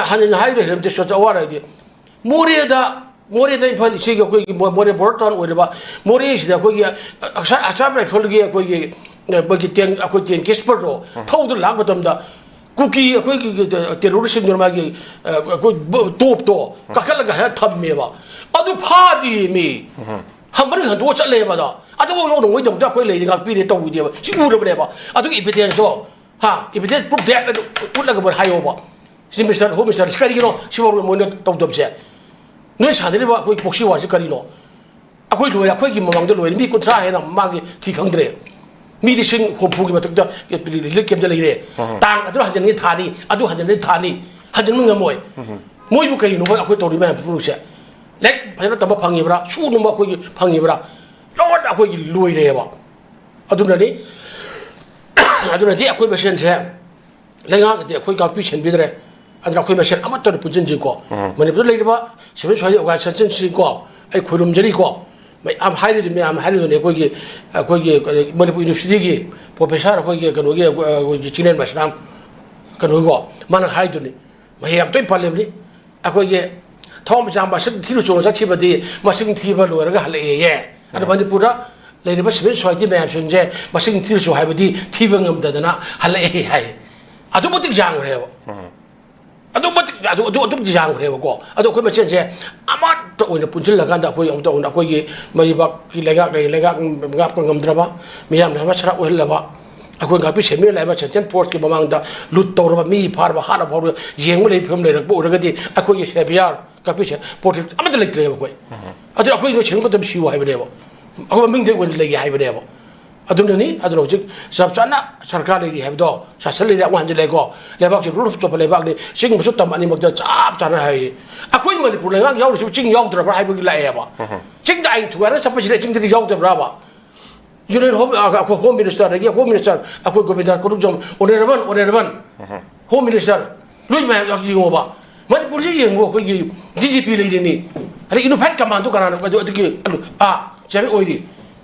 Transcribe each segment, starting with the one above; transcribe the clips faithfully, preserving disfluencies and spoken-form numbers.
ꯍꯟꯅ ꯍꯥꯏꯔꯦ, ꯍꯤꯔꯝ ꯇꯦꯁꯣꯔ ꯑꯋꯥꯔ ꯍꯥꯏꯗꯤ ꯃꯣꯔꯦꯗ, ꯃꯣꯔꯦꯗ ꯏꯝꯐꯥꯜ ꯏꯁꯤꯒꯤ ꯑꯩꯈꯣꯏꯒꯤ ꯃꯣ-, ꯃꯣꯔꯦ ꯕꯣꯔꯗꯔ ꯇꯥꯎꯟ ꯑꯣꯏꯔꯤꯕ ꯃꯣꯔꯦꯁꯤꯗ ꯑꯩꯈꯣꯏꯒꯤ ꯑꯁꯥ-, ꯑꯁꯥꯝ ꯔꯥꯏꯐꯜꯒꯤ ꯑꯩꯈꯣꯏꯒꯤ, ꯑ, ꯃꯣꯏꯒꯤ ꯇꯦꯡ-, ꯑꯩꯈꯣꯏ ꯇꯦꯡ ꯀꯦꯁꯄꯔꯗꯣ ꯊꯧꯗꯨꯅ ꯂꯥꯛꯄ ꯃꯇꯝꯗ ꯀꯨꯀꯤ ꯑꯩꯈꯣꯏꯒꯤ ꯇꯦꯔꯣꯔꯤꯁꯁꯤꯡꯗꯨꯅ ꯃꯥꯒꯤ, ꯑ, ꯑꯩꯈꯣꯏ ꯕ-, ꯇꯣꯞꯇꯣ ꯀꯥꯈꯠꯂꯒ ꯍꯦꯛ ꯊꯝꯃꯦꯕ꯫ ꯑꯗꯨ ꯐꯥꯗꯦꯃꯤ꯫ ꯍꯝꯕꯟ ꯍꯟꯗꯣꯛꯑ ꯆꯠꯂꯦꯕ ꯑꯗꯣ꯫ ꯑꯗꯨꯐꯥꯎ ꯌꯧꯅꯉꯣꯏꯗꯃꯛꯇ ꯑꯩꯈꯣꯏ ꯂꯩꯔꯤ ꯉꯥꯛꯄꯤꯔꯦ ꯇꯧꯕꯤꯗꯦꯕ꯫ ꯁꯤ ꯎꯔꯕꯅꯦꯕ꯫ ꯑꯗꯨꯒꯤ ꯏꯚꯤꯗꯦꯟꯁꯇꯣ, ꯍꯥ? ꯏꯚꯤꯗꯦꯟꯁ ꯄ꯭ꯔꯨꯐ ꯗꯦꯠ ꯑꯗꯨ ꯎꯠꯂꯒ ꯃꯣꯏ ꯍꯥꯏꯌꯣꯕ꯫ ꯁꯤ ꯃꯤꯁꯇꯔ, ꯍꯣꯝ ꯃꯤꯅꯤꯁꯇꯔ, ꯁꯤ ꯀꯔꯤꯒꯤꯅꯣ ꯁꯤꯐꯥꯎ ꯃꯣꯏꯅ ꯇꯧꯗꯕꯁꯦ? ꯅꯣꯏ ꯁꯥꯟꯅꯔꯤꯕ ꯑꯩꯈꯣꯏ ꯄ꯭ꯔꯣꯛꯁꯤ ꯋꯥꯔꯁꯤ ꯀꯔꯤꯅꯣ? ꯑꯩꯈꯣꯏ ꯂꯣꯏꯔꯦ, ꯑꯩꯈꯣꯏꯒꯤ ꯃꯃꯥꯡꯗ ꯂꯣꯏꯔꯦ꯫ ꯃꯤ ꯀꯨꯟꯊ꯭ꯔꯥ ꯍꯦꯟꯅ ꯃꯃꯥꯡꯒꯤ ꯊꯤ ꯈꯪꯗ꯭ꯔꯦ꯫ ꯃꯤ ꯂꯤꯁꯤꯡ ꯍꯨꯝꯐꯨꯒꯤ ꯃꯊꯛꯇ ꯔꯤꯂꯤꯐ ꯀꯦꯝꯞꯇ ꯂꯩꯔꯦ꯫ ꯇꯥꯡ ꯑꯗꯨ ꯍꯟꯖꯤꯟꯒꯅꯤ ꯊꯥꯅꯤ, ꯑꯗꯨ ꯍꯟꯖꯤꯟꯒꯅꯤ ꯊꯥꯅꯤ, ꯍꯟꯖꯤꯟꯕ ꯉꯝꯃꯣꯏ꯫ ꯃꯣꯏꯕꯨ ꯀꯔꯤꯅꯣ ꯑꯩꯈꯣꯏ ꯇꯧꯔꯤ ꯃꯌꯥꯝ ꯄꯨꯝꯅꯃꯛꯁꯦ? ꯂꯥꯏꯔꯤꯛ ꯐꯖꯅ ꯇꯝꯕ ꯐꯪꯉꯤꯕ꯭ꯔꯥ? ꯁꯨꯅꯕ ꯑꯩꯈꯣꯏꯒꯤ ꯐꯪꯉꯤꯕ꯭ꯔꯥ? ꯂꯣꯏꯅ ꯑꯩꯈꯣꯏꯒꯤ ꯂꯣꯏꯔꯦꯕ꯫ ꯑꯗꯨꯅꯅꯤ, ꯑꯗꯨꯅꯗꯤ ꯑꯩꯈꯣꯏ ꯃꯁꯦꯟꯁꯦ ꯂꯩꯉꯥꯛꯅꯗꯤ ꯑꯩꯈꯣꯏ ꯉꯥꯛꯄꯤ ꯁꯦꯟꯕꯤꯗ꯭ꯔꯦ꯫ ꯑꯗꯨꯅ ꯑꯩꯈꯣꯏ ꯃꯁꯦꯟ ꯑꯃꯠꯇ ꯑꯣꯏꯅ ꯄꯨꯟꯁꯤꯟꯁꯤꯀꯣ꯫ ꯃꯅꯤꯄꯨꯔꯗ ꯂꯩꯔꯤꯕ ꯁꯤꯚꯤꯜ ꯁꯣꯁꯥꯏꯇꯤ ꯑꯣꯔꯒꯅꯥꯏꯖꯦꯁꯟꯁꯤꯡꯀꯣ, ꯑꯩ ꯈꯣꯏꯔꯨꯝꯖꯔꯤꯀꯣ꯫ ꯃꯌꯥꯝ ꯍꯥꯏꯔꯤꯗꯨ, ꯃꯌꯥꯝ ꯍꯥꯏꯔꯤꯗꯨꯅꯤ ꯑꯩꯈꯣꯏꯒꯤ, ꯑꯩꯈꯣꯏꯒꯤ ꯃꯅꯤꯄꯨꯔ ꯌꯨꯅꯤꯚꯔꯁꯤꯇꯤꯒꯤ ꯄ꯭ꯔꯣꯐꯦꯁꯔ ꯑꯩꯈꯣꯏꯒꯤ ꯀꯩꯅꯣꯒꯤ, ꯑꯩꯈꯣꯏꯒꯤ ꯆꯤꯡꯂꯦꯟ ꯃꯩꯁꯅꯥꯝ ꯀꯩꯅꯣꯒꯤꯀꯣ, ꯃꯥꯅ ꯍꯥꯏꯗꯨꯅꯤ꯫ ꯃꯍꯩ ꯌꯥꯝ ꯇꯣꯏꯅ ꯄꯜꯂꯤꯕꯅꯤ꯫ ꯑꯩꯈꯣꯏꯒꯤ ꯊꯋꯥꯟꯃꯤꯆꯥꯛ ꯃꯁꯤꯡ ꯊꯤꯔꯨ ꯆꯣꯡ ꯆꯠꯈꯤꯕꯗꯤ ꯃꯁꯤꯡ ꯊꯤꯕ ꯂꯣꯏꯔꯒ ꯍꯜꯂꯛꯑꯦꯌꯦ꯫ ꯑꯗꯣ ꯃꯅꯤꯄꯨꯔꯗ ꯂꯩꯔꯤꯕ ꯁꯤꯚꯤꯜ ꯁꯣꯁꯥꯏꯇꯤ ꯃꯌꯥꯝꯁꯤꯡꯁꯦ ꯃꯁꯤꯡ ꯊꯤꯔꯨ ꯆꯣ ꯍꯥꯏꯕꯗꯤ ꯊꯤꯕ ꯉꯝꯗꯗꯅ ꯍꯜꯂꯛꯑꯦ ꯍꯥꯏ꯫ ꯑꯗꯨꯛ ꯃꯇꯤꯛ ꯌꯥꯝꯈ꯭ꯔꯦꯕ꯫ ꯑꯗꯨꯛ ꯃꯇꯤꯛ, ꯑꯗꯨ, ꯑꯗꯨ, ꯑꯗꯨꯛ ꯃꯇꯤꯛ ꯌꯥꯝꯈ꯭ꯔꯦꯕꯀꯣ꯫ ꯑꯗꯣ ꯑꯩꯈꯣꯏ ꯃꯁꯦꯟꯁꯦ ꯑꯃꯠꯇ ꯑꯣꯏꯅ ꯄꯨꯟꯁꯤꯜꯂꯀꯥꯟꯗ ꯑꯩꯈꯣꯏ ꯑꯃꯨꯛꯇ ꯑꯣꯏꯅ ꯑꯩꯈꯣꯏꯒꯤ ꯃꯔꯩꯕꯥꯛꯀꯤ ꯂꯩꯉꯥꯛ ꯂꯩ, ꯂꯩꯉꯥꯛ ꯉꯥꯛꯄ ꯉꯝꯗ꯭ꯔꯕ, ꯃꯤꯌꯥꯝꯅ ꯑꯃ ꯁꯔꯥꯛ ꯑꯣꯏꯍꯜꯂꯕ, ꯑꯩꯈꯣꯏ ꯉꯥꯛꯄꯤ ꯁꯦꯟꯕꯤꯅ ꯂꯥꯛꯏꯕ ꯁꯦꯟꯇ꯭ꯔꯦꯜ ꯐꯣꯔꯁꯀꯤ ꯃꯃꯥꯡꯗ ꯂꯨꯠ ꯇꯧꯔꯕ, ꯃꯤ ꯐꯥꯔꯕ, ꯍꯥꯠꯂꯕ ꯐꯥꯎꯕ ꯌꯦꯡꯕ ꯂꯩꯕ ꯐꯤꯕꯝ ꯂꯩꯔꯛꯄ ꯑꯣꯏꯔꯒꯗꯤ ꯑꯩꯈꯣꯏꯒꯤ ꯁꯦꯕꯤꯌꯥꯔ ꯀꯥꯡꯄꯤꯁꯦ ꯄ꯭ꯔꯣꯇꯦꯛ ꯑꯃꯠꯇ ꯂꯩꯇ꯭ꯔꯦꯕ ꯑꯩꯈꯣꯏ꯫ ꯑꯗꯨꯅ ꯑꯩꯈꯣꯏ ꯅꯣꯏ ꯁꯦꯟ ꯈꯛꯇ ꯁꯤꯌꯨ ꯍꯥꯏꯕꯅꯦꯕ꯫ ꯑꯩꯈꯣꯏ ꯃꯃꯤꯡꯗ ꯑꯣꯏꯅ ꯂꯩꯒꯦ ꯍꯥꯏꯕꯅꯦꯕ꯫ ꯑꯗꯨꯅꯅꯤ, ꯑꯗꯨꯅ ꯍꯧꯖꯤꯛ ꯆꯞ ꯆꯥꯅ ꯁꯔꯀꯥꯔ ꯂꯩꯔꯤ ꯍꯥꯏꯕꯗꯣ, ꯁꯥꯁꯟ ꯂꯩꯔꯤ, ꯑꯃꯨꯛ ꯍꯟꯖꯤꯜꯂꯦꯀꯣ꯫ ꯂꯩꯕꯥꯛꯁꯤ ꯔꯨꯜ ꯑꯣꯐ ꯆꯣꯞꯄ ꯂꯩꯕꯥꯛꯅꯤ, ꯆꯤꯡꯃꯁꯨ ꯇꯝ ꯑꯅꯤꯃꯛꯇ ꯆꯞ ꯆꯥꯅ ꯍꯥꯏ꯫ ꯑꯩꯈꯣꯏ ꯃꯅꯤꯄꯨꯔ ꯂꯩꯉꯥꯛ ꯌꯥꯎꯔꯤꯁꯤꯕꯨ ꯆꯤꯡ ꯌꯥꯎꯗ꯭ꯔꯕ꯭ꯔꯥ ꯍꯥꯏꯕꯒꯤ ꯂꯥꯛꯑꯦꯕ꯫ ꯆꯤꯡꯗ ꯑꯥꯏꯟ ꯊꯨꯒꯥꯏꯔꯒ ꯆꯠꯄꯁꯤꯗ ꯆꯤꯡꯗꯗꯤ ꯌꯥꯎꯗꯕ꯭ꯔꯥꯕ? ꯌꯨꯅꯤꯌꯟ ꯍꯣꯝ, ꯑ, ꯑꯩꯈꯣꯏ ꯍꯣꯝ ꯃꯤꯅꯤꯁꯇꯔꯗꯒꯤ ꯍꯣꯝ ꯃꯤꯅꯤꯁꯇꯔ ꯑꯩꯈꯣꯏ ꯒꯣꯕꯤꯟꯗ ꯀꯔꯨꯞꯖꯝ, ꯑꯣꯅꯔꯦꯕꯜ, ꯑꯣꯅꯔꯦꯕꯜ ꯍꯣꯝ ꯃꯤꯅꯤꯁꯇꯔ, ꯂꯣꯏ ꯃꯌꯥꯝ ꯌꯦꯡꯉꯣꯕ꯫ ꯃꯅꯤꯄꯨꯔꯁꯤ ꯌꯦꯡꯉꯨ, ꯑꯩꯈꯣꯏꯒꯤ ꯗꯤ ꯖꯤ ꯄꯤ ꯂꯩꯔꯤꯅꯤ, ꯑꯗꯩ ꯌꯨꯅꯤꯐꯥꯏꯠ ꯀꯃꯥꯟꯗꯣ ꯀꯅꯥꯅꯣ? ꯑꯗꯨ, ꯑꯗꯨꯒꯤ, ꯑꯗꯨ, ꯑꯥ, ꯆꯤꯌꯔꯃꯦꯟ ꯑꯣꯏꯔꯤ꯫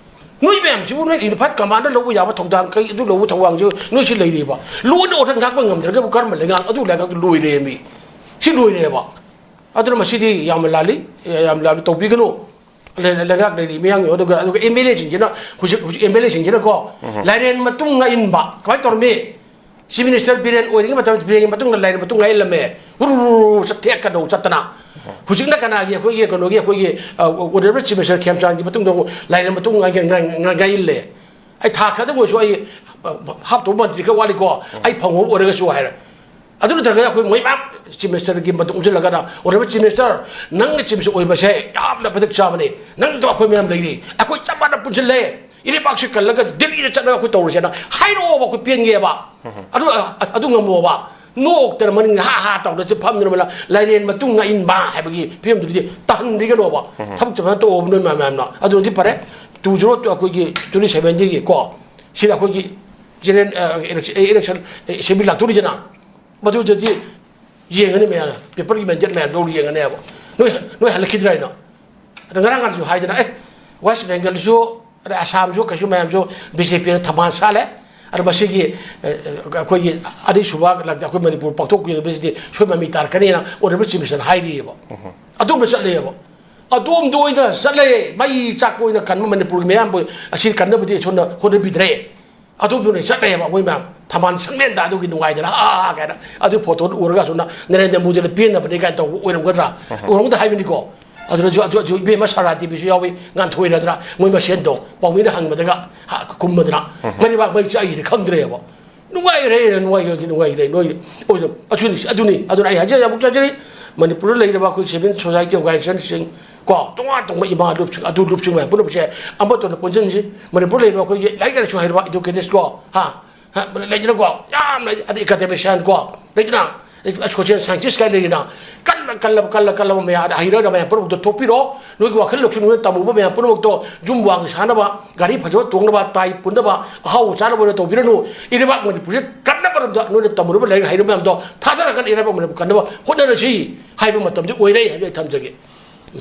ꯅꯣꯏ ꯃꯌꯥꯝꯁꯤꯕꯨ ꯅꯣꯏ ꯌꯨꯅꯤꯐꯥꯏꯠ ꯀꯃꯥꯟꯗ ꯂꯧꯕ ꯌꯥꯕ ꯊꯧꯗꯥꯡ ꯀꯩ, ꯑꯗꯨ ꯂꯧꯕ ꯊꯧꯗꯥꯡꯁꯨ ꯅꯣꯏꯁꯤ ꯂꯩꯔꯤꯕ꯫ ꯂꯣ ꯑꯦꯟ ꯑꯣꯔꯗꯔ ꯉꯥꯛꯄ ꯉꯝꯗ꯭ꯔꯒꯕꯨ ꯀꯔꯝꯕ ꯂꯩꯉꯥꯛ? ꯑꯗꯨ ꯂꯩꯉꯥꯛꯇꯨ ꯂꯣꯏꯔꯦꯃꯤ꯫ ꯁꯤ ꯂꯣꯏꯔꯦꯕ꯫ ꯑꯗꯨꯅ ꯃꯁꯤꯗꯤ ꯌꯥꯝꯅ ꯂꯥꯜꯂꯤ, ꯌꯥꯝ ꯂꯥꯜꯂꯤ, ꯇꯧꯕꯤꯒꯅꯨ꯫ ꯂꯩ-, ꯂꯩꯉꯥꯛ ꯂꯩꯔꯤ ꯃꯤꯌꯥꯝꯒꯤ, ꯑꯗꯨꯒ, ꯑꯗꯨꯒ ꯑꯦꯝ ꯑꯦꯜ ꯑꯦꯁꯤꯡꯁꯤꯅ, ꯍꯧꯖꯤꯛ, ꯍꯧꯖꯤꯛ ꯑꯦꯝ ꯑꯦꯜ ꯑꯦꯁꯤꯡꯁꯤꯅꯀꯣ, ꯎꯝ꯫ ꯂꯥꯏꯔꯦꯟ ꯃꯇꯨꯡ ꯉꯛꯏꯟꯕ ꯀꯃꯥꯏꯅ ꯇꯧꯔꯝꯃꯤ? ꯆꯤꯐ ꯃꯤꯅꯤꯁꯇꯔ ꯕꯤꯔꯦꯟ ꯑꯣꯏꯔꯤꯉꯩ ꯃꯇꯝꯗ, ꯕꯤꯔꯦꯟꯒꯤ ꯃꯇꯨꯡꯗ ꯂꯥꯏꯔꯦꯟ ꯃꯇꯨꯡ ꯉꯛꯏꯜꯂꯝꯃꯦ꯫ ꯎꯔꯨ ꯔꯨ ꯔꯨ ꯆꯠꯊꯦꯛꯀꯗꯧ ꯆꯠꯇꯅ꯫ ꯎꯝ꯫ ꯍꯧꯖꯤꯛꯅ ꯀꯅꯥꯒꯤ, ꯑꯩꯈꯣꯏꯒꯤ ꯀꯩꯅꯣꯒꯤ, ꯑꯩꯈꯣꯏꯒꯤ, ꯑ, ꯑꯣꯅꯔꯦꯕꯜ ꯆꯤꯐ ꯃꯤꯅꯤꯁꯇꯔ ꯈꯦꯝꯆꯥꯟꯒꯤ ꯃꯇꯨꯡꯗ ꯑꯃꯨꯛ ꯂꯥꯏꯔꯦꯟ ꯃꯇꯨꯡ ꯉꯥꯏ-, ꯉꯥꯏ-, ꯉꯥꯏ-, ꯉꯥꯏꯏꯜꯂꯦ꯫ ꯑꯩ ꯊꯥ ꯈꯔꯗꯪ ꯑꯣꯏꯔꯁꯨ ꯑꯩ, ꯑ, ꯍꯥꯞꯇꯧꯕ ꯃꯟꯇ꯭ꯔꯤ ꯈꯔ ꯋꯥꯠꯂꯤꯀꯣ, ꯎꯝ꯫ ꯑꯩ ꯐꯪꯍꯧꯕ ꯑꯣꯏꯔꯒꯁꯨ ꯍꯥꯏꯔꯦ꯫ ꯑꯗꯨ ꯅꯠꯇ꯭ꯔꯒ ꯑꯩꯈꯣꯏ ꯃꯣꯏ ꯃꯌꯥꯝ ꯆꯤꯐ ꯃꯤꯅꯤꯁꯇꯔꯒꯤ ꯃꯇꯨꯡ ꯑꯣꯟꯁꯤꯜꯂꯒꯅ, ꯑꯣꯅꯔꯦꯕꯜ ꯆꯤꯐ ꯃꯤꯅꯤꯁꯇꯔ, ꯅꯪꯅ ꯆꯤꯐ ꯃꯤꯅꯤꯁꯇꯔ ꯑꯣꯏꯕꯁꯦ ꯌꯥꯝꯅ ꯃꯇꯤꯛ ꯆꯥꯕꯅꯤ, ꯅꯪꯗꯣ ꯑꯩꯈꯣꯏ ꯃꯌꯥꯝ ꯂꯩꯔꯤ, ꯑꯩꯈꯣꯏ ꯆꯞ ꯃꯥꯟꯅ ꯄꯨꯟꯁꯤꯜꯂꯦ, ꯏꯔꯩꯕꯥꯛꯁꯤ ꯀꯜꯂꯒ ꯗꯤꯜꯂꯤꯗ ꯆꯠꯂꯒ ꯑꯩꯈꯣꯏ ꯇꯧꯔꯁꯦꯅ ꯍꯥꯏꯔꯛꯑꯣꯕ, ꯑꯩꯈꯣꯏ ꯄꯦꯟꯒꯦꯕ꯫ ꯎꯝ꯫ ꯑꯗꯨ, ꯑꯗꯨ ꯉꯝꯃꯣꯕ꯫ ꯅꯣꯛꯇꯅ ꯃꯅꯤꯡ ꯍꯥ ꯍꯥ ꯇꯧꯗꯅ ꯁꯤ ꯐꯝꯗꯅ ꯂꯥꯏꯔꯦꯟ ꯃꯇꯨꯡ ꯉꯛꯏꯟꯕ ꯍꯥꯏꯕꯒꯤ ꯐꯤꯕꯝꯗꯨꯗꯤ ꯇꯥꯍꯟꯕꯤꯒꯅꯣꯕ꯫ ꯎꯝ꯫ ꯊꯕꯛ ꯇꯧꯕ ꯅꯣꯏ ꯃꯌꯥꯝ ꯃꯌꯥꯝꯅ꯫ ꯑꯗꯨꯅꯗꯤ ꯐꯔꯦ꯫ ꯇꯨ ꯖꯤꯔꯣ ꯇꯨ ꯑꯩꯈꯣꯏꯒꯤ ꯇ꯭ꯋꯦꯟꯇꯤ ꯁꯚꯦꯟꯗꯒꯤ ꯀꯣ, ꯁꯤꯗ ꯑꯩꯈꯣꯏꯒꯤ ꯖꯦꯅꯔꯦꯜ, ꯑ, ꯏꯂꯦꯛꯁꯟ, ꯑꯦ, ꯏꯂꯦꯛꯁꯟ, ꯑꯦ, ꯑꯦꯁꯦꯝꯕ꯭ꯂꯤ ꯂꯥꯛꯇꯣꯔꯤꯗꯅ, ꯃꯗꯨꯗꯗꯤ ꯌꯦꯡꯉꯅꯤ ꯃꯌꯥꯝꯅ, ꯄꯦꯄꯔꯒꯤ ꯃꯦꯟꯗꯦꯠ ꯃꯌꯥꯝꯗꯣ ꯌꯦꯡꯉꯅꯦꯕ꯫ ꯅꯣꯏ, ꯅꯣꯏ ꯍꯜꯂꯛꯈꯤꯗ꯭ꯔꯥ ꯍꯥꯏꯅ꯫ ꯑꯗ ꯉꯔꯥꯡ ꯅꯍꯥꯟꯁꯨ ꯍꯥꯏꯗꯅ, ꯑꯦ, ꯋꯦꯁ ꯕꯦꯡꯒꯜꯁꯨ, ꯑꯗ ꯑꯁꯥꯝꯁꯨ ꯀꯩꯁꯨ ꯃꯌꯥꯝꯁꯨ ꯕꯤ ꯖꯦ ꯄꯤꯅ ꯊꯝꯕꯥꯜ ꯁꯥꯠꯂꯦ꯫ ꯑꯗ ꯃꯁꯤꯒꯤ, ꯑꯦ, ꯑꯩꯈꯣꯏꯒꯤ ꯑꯅꯤꯁꯨꯕ ꯂꯥꯛꯇ ꯑꯩꯈꯣꯏ ꯃꯅꯤꯄꯨꯔ ꯄꯥꯡꯊꯣꯛꯈꯤꯗꯕꯁꯤꯗꯤ ꯁꯣꯏ ꯃꯃꯤ ꯇꯥꯔꯛꯀꯅꯤꯅ ꯑꯣꯅꯔꯦꯕꯜ ꯆꯤꯐ ꯃꯤꯅꯤꯁꯇꯔꯅ ꯍꯥꯏꯔꯤꯑꯕ꯫ ꯎꯝ꯫ ꯑꯗꯣꯝꯗ ꯆꯠꯂꯦꯕ꯫ ꯑꯗꯣꯝꯗ ꯑꯣꯏꯅ ꯆꯠꯂꯦ꯫ ꯃꯩ ꯆꯥꯛꯄ ꯑꯣꯏꯅ ꯀꯟꯕ ꯃꯅꯤꯄꯨꯔꯒꯤ ꯃꯌꯥꯝꯕꯨ ꯑꯁꯤ ꯀꯟꯅꯕꯗꯤ ꯁꯣꯝꯗ ꯍꯣꯠꯅꯕꯤꯗ꯭ꯔꯦ꯫ ꯑꯗꯣꯝꯗ ꯑꯣꯏꯅ ꯆꯠꯂꯦꯕ ꯃꯣꯏ ꯃꯌꯥꯝ꯫ ꯊꯝꯕꯥꯜ ꯁꯪꯂꯦꯟꯗ ꯑꯗꯨꯒꯤ ꯅꯨꯡꯉꯥꯏꯗꯅ, ꯑꯥ, ꯑꯥ, ꯀꯥꯏꯅ꯫ ꯑꯗꯨ ꯐꯣꯇꯣꯗꯨ ꯎꯔꯒ ꯑꯁꯣꯝꯅ ꯅꯔꯦꯟꯗ꯭ꯔ ꯃꯣꯗꯤꯅ ꯄꯦꯟꯅꯕꯅꯦ ꯀꯥꯏꯅ ꯇꯧꯕ ꯑꯣꯏꯔꯝꯒꯗ꯭ꯔꯥ? ꯎꯝ꯫ ꯑꯣꯏꯔꯝꯒꯗ꯭ꯔꯥ ꯍꯥꯏꯕꯅꯤꯀꯣ꯫ ꯑꯗꯨꯅꯁꯨ, ꯑꯗꯨ, ꯑꯗꯨ ꯏꯕꯦꯝꯃ ꯁꯥꯔꯥ ꯇꯤ ꯚꯤꯁꯨ ꯌꯥꯎꯏ, ꯉꯥꯟꯊꯣꯏꯔꯗ꯭ꯔꯥ? ꯃꯣꯏ ꯃꯁꯦꯟꯗꯣ ꯄꯥꯎꯃꯤꯅ ꯍꯪꯕꯗꯒ, ꯍꯥ, ꯈꯨꯝꯕꯗꯅ, ꯎꯝ꯫ ꯃꯩꯔꯩꯕꯥꯛ ꯃꯩ ꯆꯥꯛꯏꯁꯦ ꯈꯪꯗ꯭ꯔꯦꯕ꯫ ꯅꯨꯡꯉꯥꯏꯔꯦ, ꯅꯨꯡꯉꯥꯏꯔꯦ, ꯅꯨꯡꯉꯥꯏꯔꯦ, ꯅꯣꯏ ꯑꯣꯏꯅ ꯑꯗꯨꯅꯤ, ꯑꯗꯨꯅꯤ꯫ ꯑꯗꯨꯅ ꯑꯩ ꯍꯥꯏꯖꯔꯤ, ꯑꯃꯨꯛ ꯍꯥꯏꯖꯔꯤ, ꯃꯅꯤꯄꯨꯔꯗ ꯂꯩꯔꯤꯕ ꯑꯩꯈꯣꯏ civil society organizationꯁꯤꯡ ꯀꯣ, ꯇꯣꯉꯥꯟ ꯇꯣꯉꯥꯟꯕ ꯏꯃꯥ ꯂꯨꯞꯁꯤꯡ, ꯑꯗꯨ ꯂꯨꯞꯁꯤꯡ ꯃꯌꯥꯝ ꯄꯨꯝꯅꯃꯛꯁꯦ ꯑꯃꯠꯇ ꯑꯣꯏꯅ ꯄꯨꯟꯁꯤꯟꯁꯤ꯫ ꯃꯅꯤꯄꯨꯔꯗ ꯂꯩꯔꯤꯕ ꯑꯩꯈꯣꯏꯒꯤ ꯂꯥꯏꯔꯤꯛ ꯂꯥꯏꯁꯨ ꯍꯩꯔꯕ educators ꯀꯣ, ꯍꯥ, ꯍꯥ, ꯂꯩꯗꯅꯀꯣ, ꯌꯥꯝꯅ ꯑꯗꯩ academician ꯀꯣ, ꯂꯩꯗꯅ, social scientist ꯀꯥꯏ ꯂꯩꯔꯤꯅ, ꯀꯟꯅ ꯀꯜꯂꯕ, ꯀꯜꯂ ꯀꯜꯂꯕ ꯃꯌꯥꯝ, ꯍꯩꯔꯕ ꯃꯌꯥꯝ ꯄꯨꯝꯅꯃꯛꯇꯣ ꯊꯣꯛꯄꯤꯔꯣ꯫ ꯅꯣꯏꯒꯤ ꯋꯥꯈꯜ ꯂꯧꯁꯤꯡ, ꯅꯣꯏꯅ ꯇꯝꯃꯨꯕ ꯃꯌꯥꯝ ꯄꯨꯝꯅꯃꯛꯇꯣ ꯌꯨꯝ ꯋꯥꯡ ꯁꯥꯅꯕ, ꯒꯥꯔꯤ ꯐꯖꯕ ꯇꯣꯡꯅꯕ, ꯇꯥꯏ ꯄꯨꯟꯅꯕ, ꯑꯍꯥꯎꯕ ꯆꯥꯅꯕ ꯑꯣꯏꯅ ꯇꯧꯕꯤꯔꯅꯨ꯫ ꯏꯔꯩꯕꯥꯛ ꯃꯅꯤꯄꯨꯔꯁꯦ ꯀꯟꯅꯕꯔꯣꯝꯗ ꯅꯣꯏꯅ ꯇꯝꯃꯨꯔꯕ ꯂꯥꯏꯔꯤꯛ ꯍꯩꯔꯕ ꯃꯌꯥꯝꯗꯣ ꯊꯥꯗꯔꯀꯥꯟꯗ ꯏꯔꯩꯕꯥꯛ ꯃꯅꯤꯄꯨꯔ ꯀꯟꯅꯕ ꯍꯣꯠꯅꯔꯁꯤ ꯍꯥꯏꯕ ꯃꯇꯝꯗꯤ ꯑꯣꯏꯔꯦ ꯍꯥꯏꯕ ꯑꯩ ꯊꯝꯖꯒꯦ꯫